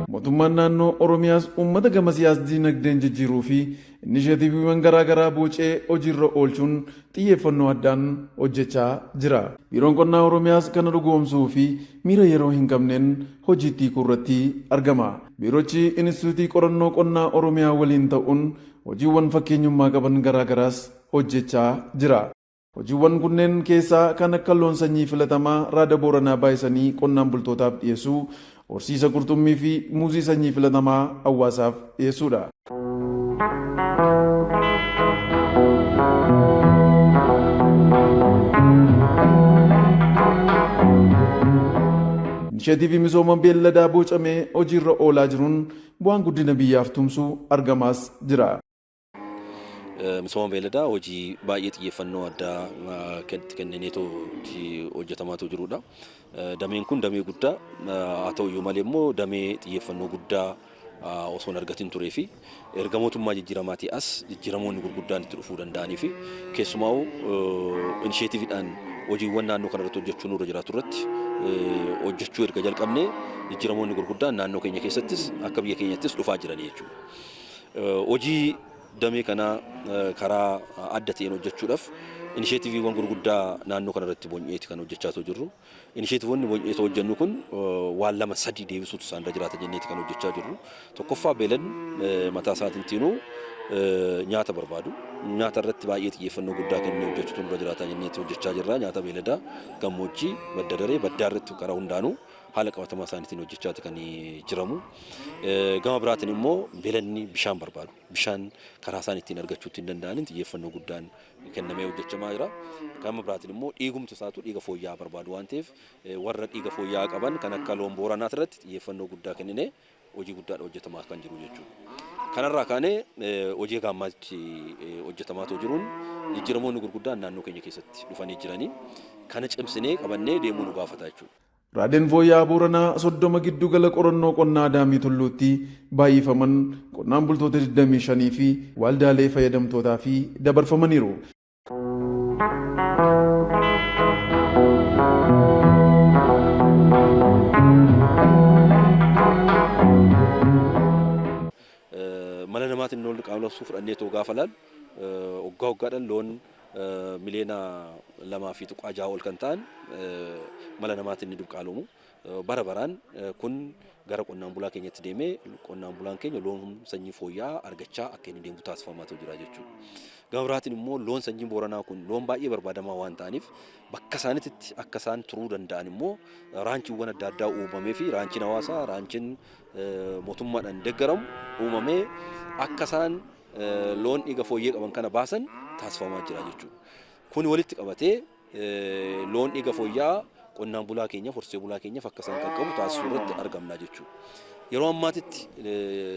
Mootummaan naannoo Oromiyaas uummata gama siyaas dinagdeen jijjiiruu fi inisheetiiviiwwan garaagaraa bocee hojiirra oolchuun xiyyeeffannoo addaan hojjechaa jira. Biiroon Qonnaa Oromiyaas kana dhugoomsuu fi miira yeroo hin qabneen hojiitti hiikuu irratti argama. Biirochi Inistituutii Qorannoo Qonnaa Oromiyaa waliin ta'uun hojiiwwan fakkeenyummaa qaban garaagaraas hojjechaa jira. Hojiiwwan kunneen keessaa kan akka loon sanyii filatamaa raada Booranaa baay'isanii qonnaan bultootaaf dhiyeessuu, horsiisa qurxummii fi muuzii sanyii filatamaa hawaasaaf dhiyeessuudha. Inisheetiivii misooma beelladaa bocamee hojiirra oolaa jiruun bu'aan guddina biyyaaf tumsu argamaas jira. Misooma beelladaa hojii baay'ee xiyyeeffannoo addaa kennineetoo hojjetamaatu jirudha. Dameen kun damee guddaa haa ta'u iyyuu malee immoo damee xiyyeeffannoo guddaa osoo hin argatin turee fi erga mootummaa jijjiiramaatii as jijjiiramoonni gurguddaan itti dhufuu danda'anii fi keessumaa'u inisheetiiviidhaan hojiiwwan naannoo kanarratti hojjechuu nurra jiraatu irratti hojjechuu erga jalqabnee jijjiiramoonni gurguddaan naannoo keenya keessattis akka biyya keenyattis dhufaa jiranii jechuudha. Hojii damee kanaa karaa adda ta'een hojjechuudhaaf inisheetiiviiwwan gurguddaa naannoo kanarratti bonceeti kan hojjechaa jirru. Inisheetiivoonni bonceetoo hojjennu kun waan lama sadii deebisuutu isaan irra jiraata jenneeti kan hojjechaa jirru. Tokkoffaa, beeladni mataa isaatiin nyaata barbaadu. Nyaata irratti baay'ee xiyyeeffannoo guddaa kennee hojjechuutu nurra jiraata jenneeti hojjechaa jirra. Nyaata beeladaa gammoojjii, badda daree, baddaa irratti karaa hundaanuu haala qabatamaa isaaniitiin hojjechaati kan jiramu. Gama biraatiin immoo beeladni bishaan barbaadu. Bishaan karaa isaan ittiin argachuu ittiin danda'aniin xiyyeeffannoo guddaan kennamee hojjechamaa jira. Gama biraatiin immoo dhiigumti isaatu dhiiga fooyya'aa barbaadu waan ta'eef, warra dhiiga fooyya'aa qaban kan akka loon Booranaati irratti xiyyeeffannoo guddaa kenninee hojii guddaadha hojjetamaa kan jiru jechuudha. Kanarraa kaanee hojii gaammaatti hojjetamaa jiruun jijjiiramoonni gurguddaan naannoo keenya keessatti dhufanii jiranii kana cimsinee qabannee deemuu nu gaafata jechuudha. Raadeen fooyya'aa Booranaa 30 giddu gala qorannoo qonnaa Adaamii Tulluutti baay'ifaman qonnaan bultoota 25 fi waldaalee fayyadamtootaa fi dabarfamaniiru. Mala namaatiin loon qaamlabsuu fudhannee too gaafa laalu, waggaa waggaadhaan loon miliyoona 2.6 ol kan ta'an mala namaatiin ni diqaalomu. Bara baraan kun gara qonnaan bulaa keenyatti deemee qonnaan bulaan keenya loon sanyii fooyya'aa argachaa akka inni deemu taasifamaatu jira jechuudha. Gama biraatiin immoo loon sanyiin Booranaa kun loon baay'ee barbaadamaa waan ta'aniif, bakka isaaniitti akka isaan turuu danda'an immoo raanchiiwwan adda addaa uumamee fi raanchiin hawaasaa, raanchiin mootummaadhaan deeggaramu uumamee akka isaan loon dhiiga fooyyee qaban kana baasan taasifamaa jira jechuudha. Kun walitti qabatee loon dhiiga fooyya'aa qonnaan bulaa keenyaaf, horsee bulaa keenyaaf akka isaan qaqqabu taasisuu irratti argamna jechuudha. Yeroo ammaatitti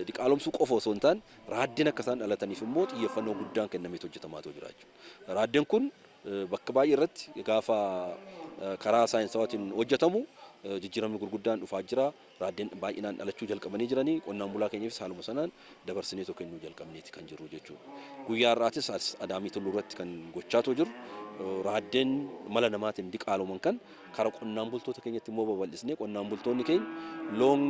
diqaalomsuu qofa osoo hin taane, raaddeen akka isaan dhalataniif immoo xiyyeeffannoo guddaan kennameetu hojjetamaa jira jechuudha. Raaddeen kun bakka baay'ee irratti gaafa karaa saayinsawaatiin hojjetamu jijjiiramni gurguddaan dhufaa jira. Raaddeen baay'inaan dhalachuu jalqabanii jiranii, qonnaan bulaa keenyaafis haaluma sanaan dabarsinee kennuu jalqabneeti kan jirru jechuudha. Guyyaa har'aatis as Adaamii Tulluu irratti kan gochaatu jiru, raaddeen mala namaatiin diqaaloman kan karaa qonnaan bultoota keenyatti immoo babal'isnee, qonnaan bultoonni keenya loon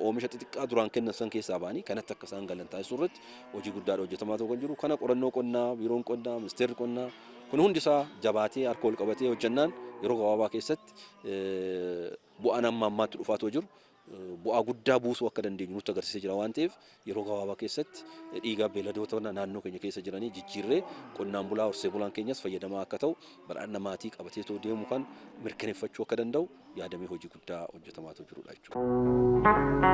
oomisha xixiqqaa duraan kennan san keessaa ba'anii kanatti akka isaan galan taasisuu irratti hojii guddaadha hojjetamaa kan jiru. Kana qorannoo qonnaa, biiroon qonnaa, ministeerri qonnaa kun hundi isaa jabaatee harka wal qabatee hojjannaan yeroo gabaabaa keessatti bu'aan amma ammaatti dhufaatoo jiru bu'aa guddaa buusuu akka dandeenyu nutti agarsiisee jira waan ta'eef, yeroo gabaabaa keessatti dhiiga beeyladoota naannoo keenya keessa jiranii jijjiirree qonnaan bulaa, horsee bulaan keenyas fayyadamaa akka ta'u, badhaadhina maatii qabateetoo deemu kan mirkaneeffachuu akka danda'u yaadamee hojii guddaa hojjetamaatu jirudha jechuudha.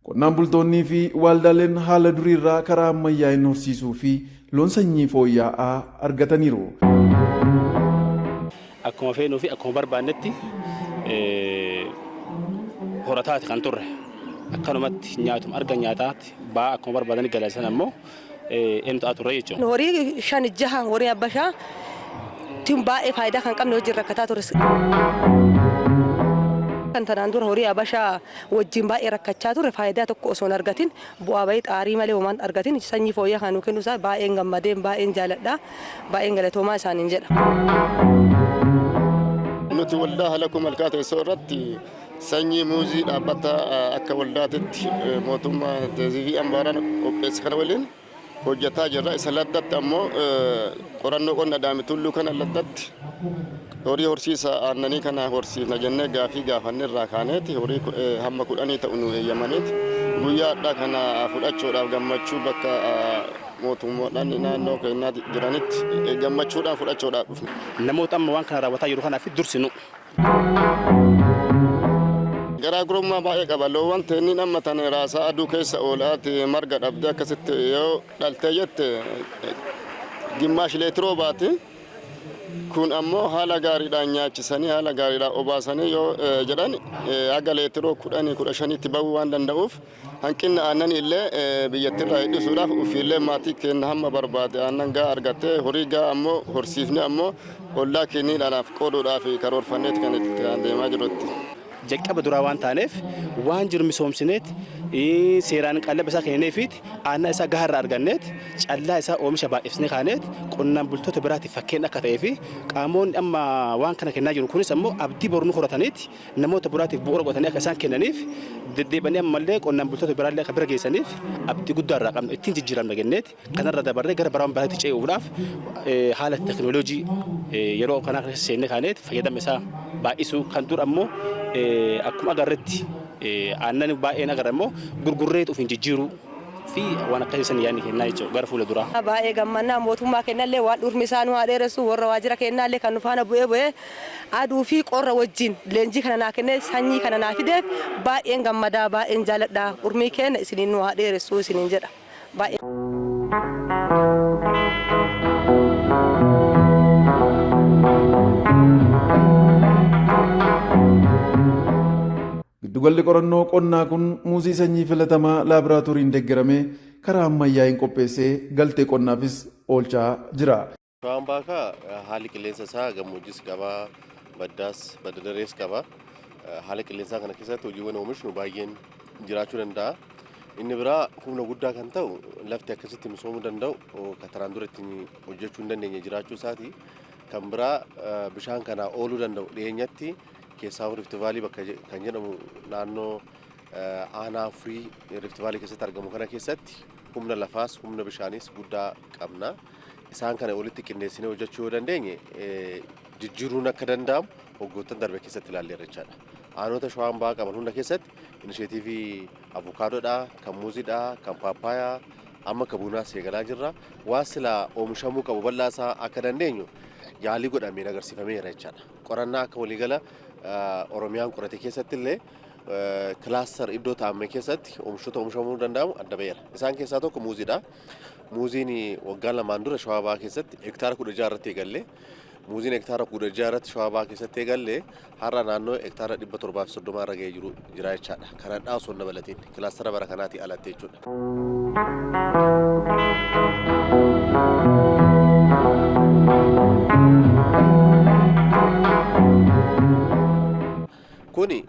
Qonnaan bultoonnii fi waldaaleen haala duriirraa karaa ammayyaa'in horsiisuu fi loon sanyii fooyya'aa argataniiru. Akkuma feenuu fi akkuma barbaannetti horataati kan turre. Akkanumatti nyaatuma argan nyaataatti ba'aa akkuma barbaadanii galan sana immoo eenyu ta'aa turre jechuudha. Horii shan jaha horii abbashaa tun baay'ee faayidaa kan qabne wajjin rakkataa ture. Kan tanaan dura horii abashaa wajjin baay'ee rakkachaa ture faayidaa tokko osoo hin argatin bu'aa bahii xaarii malee homaan argatin sanyii fooyya'aa kan nu kennu isaa baay'een gammadeen baay'een jaaladha baay'een galatoomaa isaaniin jedha. Nuti waldaa Halakuu Malkaa Teessoo irratti sanyii muuzii dhaabbata akka waldaatitti mootummaa Teezivii Ambaaraan qopheesse kana waliin hojjetaa jirra. Isa laddatti ammoo qorannoo qonna Daamitulluu kana laddatti horii horsiisa aannanii kana horsiisna jennee gaafii gaafanne irraa kaaneeti horii hamma 10 ta'u nu eeyyamaniiti. Guyyaa hadhaa kana fudhachuudhaaf gammachuu bakka mootummoodhaan naannoo keenyaa jiranitti gammachuudhaan fudhachuudhaaf dhufne. Namoota amma waan kana raawwataa jiru kanaaf dursinu. Garaagarummaa baay'ee qaba. Loowwan teenniin amma tan raasaa aduu keessa oolaati marga dhabdee akkasitti yoo dhaltee jette gimmaash leetiroo baati. Kun ammoo haala gaariidhaan nyaachisanii haala gaariidhaan obaasanii yoo jedhan haga leetiroo 10 15tti bahuu waan danda'uuf hanqinna aannanii illee biyyattiirraa hir'isuudhaaf ofiillee maatii keenya hamma barbaade aannan gahaa argattee horii gahaa ammoo horsiifne ammoo ollaa keenyaadhaaf qooduudhaaf karoorfanneeti kan itti deemaa jirutti. Jalqaba duraa waan taaneef waan jiru misoomsineet seeraan qallaba isaa kennineefiit aannan isaa gahaarraa arganneet callaa isaa oomisha baay'ifnee kaaneet qonnaan bultoota biraatiif fakkeenya akka ta'ee fi qaamonni amma waan kana kennaa jiru kunis ammoo abdii boruu horataniit namoota biraatiif bu'uura godhatanii akka isaan kennaniif deddeebi'anii ammallee qonnaan bultoota biraallee akka bira geessaniif abdii guddaa irraa qabna ittiin jijjiiramna jenneet kanarra dabarree gara baraan biraatti ce'uudhaaf haala teekinooloojii yeroo kanaa keessa seennee kaaneet fayyadama isaa baay'isuu kan dur ammoo akkuma agarretti aannan baay'een agarra immoo gurgurreetu ofiin jijjiiruu fi waan akkasii san yaadni kennaa jechuudha gara fuula duraa. Baay'ee gammannaa mootummaa kennallee waan dhurmi isaa nu haa dheeressu warra waajjira kennallee kan nu faana bu'ee bu'ee aduu fi qorra wajjin leenjii kana naa kennee sanyii kana naa fideef baay'een gammadaa baay'een jaaladha urmii kenna isiniin nu haa dheeressu isiniin jedha. Baay'ee. Giddugalli qorannoo qonnaa kun muuzii sanyii filatamaa laaboraatooriin deeggaramee karaa ammayyaa'in qopheessee galtee qonnaafis oolchaa jira. Shawaan Baakaa haalli qilleensa isaa gammoojjiis qaba, baddaas, badda darees qaba. Haala qilleensaa kana keessatti hojiiwwan oomishnu baay'een jiraachuu danda'a. Inni biraa humna guddaa kan ta'u lafti akkasitti misoomuu danda'u kan tanaan dura ittiin hojjechuu hin dandeenye jiraachuu isaati. Kan biraa bishaan kanaa ooluu danda'u dhiyeenyatti keessaa Rift Valley bakka kan jedhamu naannoo aanaa Furii Rift Valley keessatti argamu kana keessatti humna lafaas humna bishaanis guddaa qabna. Isaan kana walitti qindeessinee hojjechuu yoo dandeenye jijjiiruun akka danda'amu waggoottan darbe keessatti ilaalleerra jechaadha. Aanota Shawaan Bahaa qaban hunda keessatti inisheetiivii avokaadoodhaa, kan muuziidhaa, kan paappaayaa, amma kan bunaas eegalaa jirra. Waan silaa oomishamuu qabu bal'aa isaa akka dandeenyu yaalii godhameen agarsiifameera jechaadha. Qorannaa akka waliigala Oromiyaan qorate keessatti illee kilaastar iddoo taa'ame keessatti oomishoota oomishamuu danda'amu adda ba'eera. Isaan keessaa tokko muuziidha. Muuziin waggaa lamaan dura Shawaa Bahaa keessatti hektaara 16 irratti eegalle. Muuziin hektaara 16 irratti Shawaa Bahaa keessatti eegalle har'a naannoo hektaara 730 irra ga'ee jiru jira jechaadha. Kana dhaa osoo hin dabalatiin kilaastara bara kanaatii alatti jechuudha. Kuni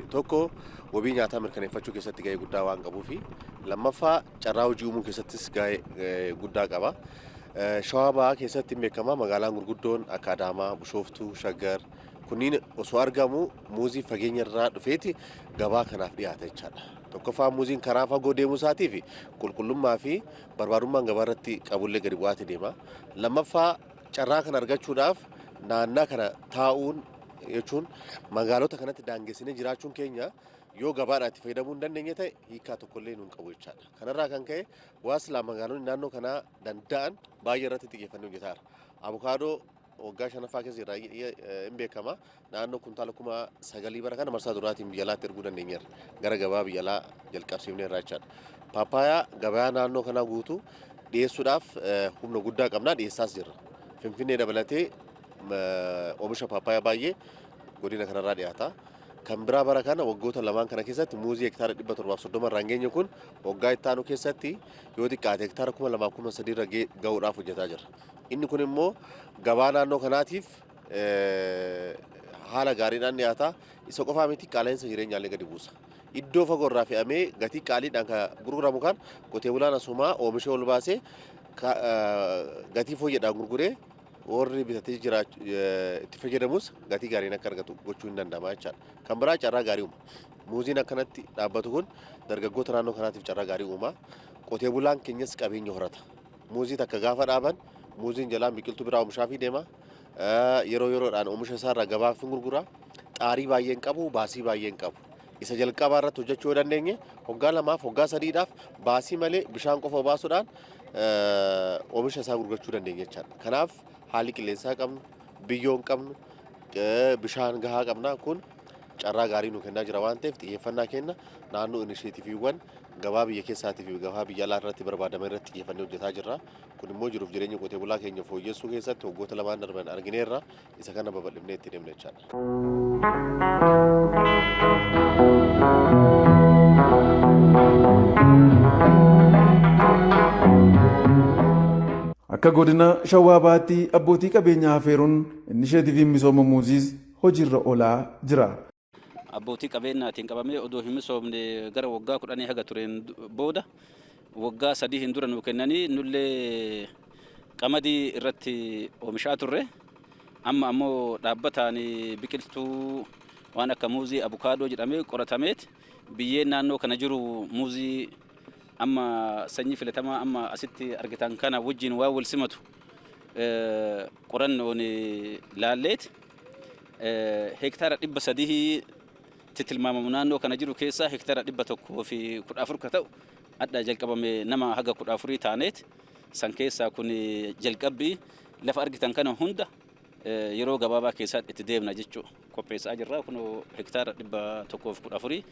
tokko wabii nyaataa mirkaneeffachuu keessatti ga'ee guddaa waan qabuu fi lammaffaa carraa hojii uumuu keessattis ga'ee guddaa qaba. Shawaa Bahaa keessatti beekamaa magaalaan gurguddoon akka Adaamaa, Bishooftuu, Shaggar kunniin osoo argamu muuzii fageenya irraa dhufeeti gabaa kanaaf dhiyaata jechaadha. Tokkoffaa muuziin karaa fagoo deemuu isaatii fi qulqullummaa fi barbaadummaan gabaa irratti qabullee gadi bu'aati deema. Lammaffaa carraa kana argachuudhaaf naannaa kana taa'uun jechuun magaalota kanatti daangessinee jiraachuun keenya yoo gabaadhaan itti fayyadamuu hin dandeenye ta'e hiikaa tokkollee nuun qabu jechaadha. Kanarraa kan ka'e waa silaa magaalonni naannoo kanaa danda'an baay'ee irratti xiyyeeffannee hojjetaa jira. Abukaadoo waggaa 5ffaa keessa jira hin beekama. Naannoo kuntaala 9,000 bara kana marsaa duraatiin biyya alaatti erguu dandeenyeerra. Gara gabaa biyya alaa jalqabsiifneerra jechaadha. Paappaayaa gabaa naannoo kanaa guutuu dhiyeessuudhaaf humna guddaa qabna dhiyeessaas jirra. Finfinnee dabalatee oomisha paappaayaa baay'ee godina kanarraa dhiyaata. Kan biraa bara kana waggoota lamaan kana keessatti muuzii hektaara 730 irraan geenye kun waggaa itti aanu keessatti yoo xiqqaate hektaara 2000 3000 irra gahuudhaaf hojjetaa jira. Inni kun immoo gabaa naannoo kanaatiif haala gaariidhaan dhiyaata. Isa qofaa miti, qaala'insa jireenyaallee gadi buusa. Iddoo fagoo irraa fe'amee gatii qaaliidhaan kan gurguramu kan qotee bulaan asumaa oomisha ol baasee gatii fooyyedhaan gurguree warri bitatee jiraachuu itti fayyadamus gatii gaariin akka argatu gochuu hin danda'ama jechaadha. Kan biraa carraa gaarii uuma. Muuziin akkanatti dhaabbatu kun dargaggoota naannoo kanaatiif carraa gaarii uuma. Qotee bulaan keenyas qabeenya horata. Muuzii takka gaafa dhaaban muuziin jalaan biqiltuu biraa oomishaafii deema. Yeroo yeroodhaan oomisha isaarraa gabaaf hin gurgura. Xaarii baay'ee hin qabu, baasii baay'ee hin qabu. Isa jalqabaa irratti hojjechuu yoo dandeenye waggaa lamaaf waggaa sadiidhaaf baasii malee bishaan qofa obaasuudhaan oomisha isaa gurgurachuu dandeenya jechaadha. Kanaaf haalli qilleensaa qabnu, biyyoon qabnu, bishaan gahaa qabna kun carraa gaarii nu kennaa jira waan ta'eef xiyyeeffannaa kenna naannoo inisheetiiviiwwan gabaa biyya keessaatii fi gabaa biyya alaa irratti barbaadaman irratti xiyyeeffannee hojjetaa jirra. Kun immoo jiruuf jireenya qotee bulaa keenya fooyyessuu keessatti waggoota lamaan darban argineerra, isa kana babal'ifnee itti deemna jechaadha. Akka godina Shawaa Bahaatti abbootii qabeenyaa afeeruun inisheetiiviin misooma muuziis hojiirra oolaa jira. Abbootii qabeenyaatiin qabamee odoo hin misoomne gara waggaa 10 haga tureen booda waggaa 3 hin dura nuu kennanii nullee qamadii irratti oomishaa turre. Amma ammoo dhaabbataan biqiltuu waan akka muuzii, abukaadoo jedhamee qoratameet biyyeen naannoo kana jiru muuzii amma sanyii filatamaa amma asitti argitan kana wajjin waan wal simatu qorannoon laalleet hektaara 300 tti tilmaamamu naannoo kana jiru keessaa hektaara 114 ka ta'u adda jalqabame nama haga 14 taaneet san keessaa kun jalqabbii lafa argitan kana hunda yeroo gabaabaa keessatti itti deemna jechuu qopheessaa jirra. Kun hektaara 114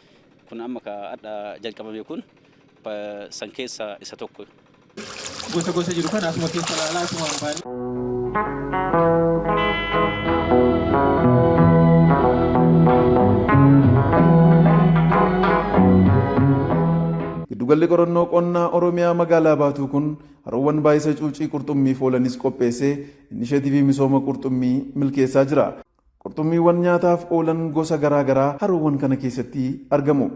kun amma ka adda jalqabame kun san keessaa isa tokko. Gosa gosa jiru kana asuma keessa ilaalaa asumaan baanee. Giddugalli qorannoo qonnaa Oromiyaa magaalaa Baatuu kun haroowwan baay'isa cuucii qurxummiif oolanis qopheessee inisheetiivii misooma qurxummii milkeessaa jira. Qurxummiiwwan nyaataaf oolan gosa garaa garaa haroowwan kana keessatti argamu.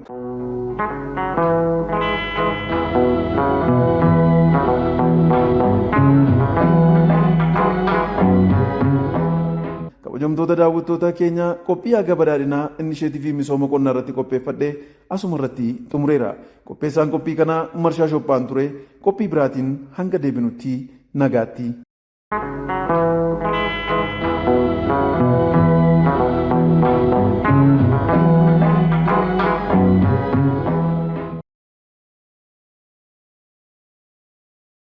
Kabajamtoota daawwattoota keenya, qophii haga badhaadhinaa inisheetiivii misooma qonnaa irratti qopheeffadhe asuma irratti xumureera. Qopheessaan qophii kanaa Marshaa Shophaan ture. Qophii biraatiin hanga deebinutti nagaatti.